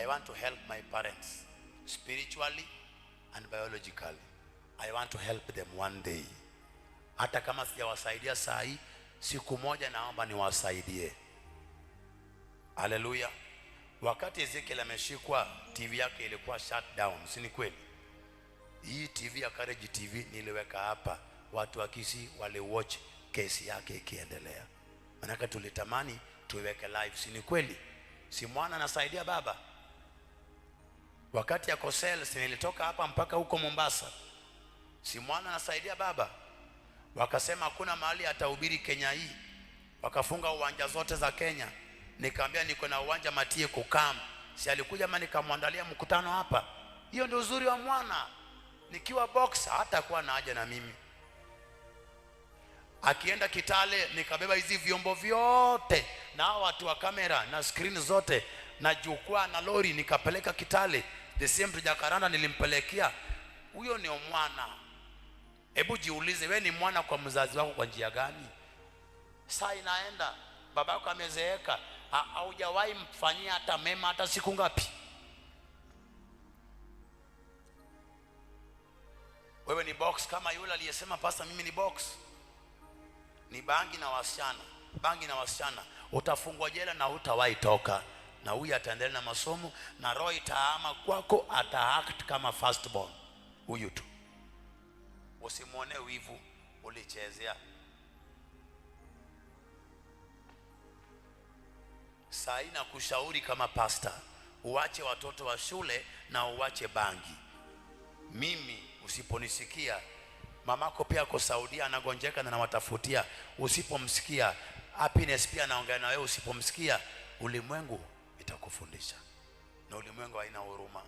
Want to help my parents spiritually and biologically. I want to help them one day. Hata kama sijawasaidia saa hii, siku moja naomba niwasaidie. Haleluya. Wakati Ezekiel ameshikwa, TV yake ilikuwa shut down, si ni kweli? Hii TV ya Courage TV niliweka hapa, watu wa Kisii waliwatch kesi yake ikiendelea, manake tulitamani tuiweke live, si ni kweli? Si mwana anasaidia baba? Wakati yako cell, si nilitoka hapa mpaka huko Mombasa, si mwana anasaidia baba? Wakasema hakuna mahali atahubiri Kenya hii, wakafunga uwanja zote za Kenya. Nikamwambia niko na uwanja Matie kukam, si alikuja ama nikamwandalia mkutano hapa. Hiyo ndio uzuri wa mwana. Nikiwa box hatakuwa na haja na mimi. Akienda Kitale nikabeba hizi vyombo vyote na hao watu wa kamera na screen zote na jukwaa na lori nikapeleka Kitale. The same to Jacaranda nilimpelekea. Huyo ni mwana. Hebu jiulize, we ni mwana kwa mzazi wako kwa njia gani? Saa inaenda, babako amezeeka, haujawahi mfanyia hata mema hata siku ngapi? Wewe ni box kama yule aliyesema, "Pastor, mimi ni box, ni bangi na wasichana, bangi na wasichana." Utafungwa jela na hutawahi toka, na huyu ataendelea na masomo na roho itaama kwako, ataact kama firstborn huyu tu. Usimwone wivu, ulichezea. Saa hii nakushauri kama pasta, uache watoto wa shule na uache bangi. Mimi usiponisikia, mamako pia ako Saudia anagonjeka na nawatafutia. Usipomsikia, Happiness pia anaongea na wewe, usipomsikia, ulimwengu itakufundisha, na ulimwengu haina huruma.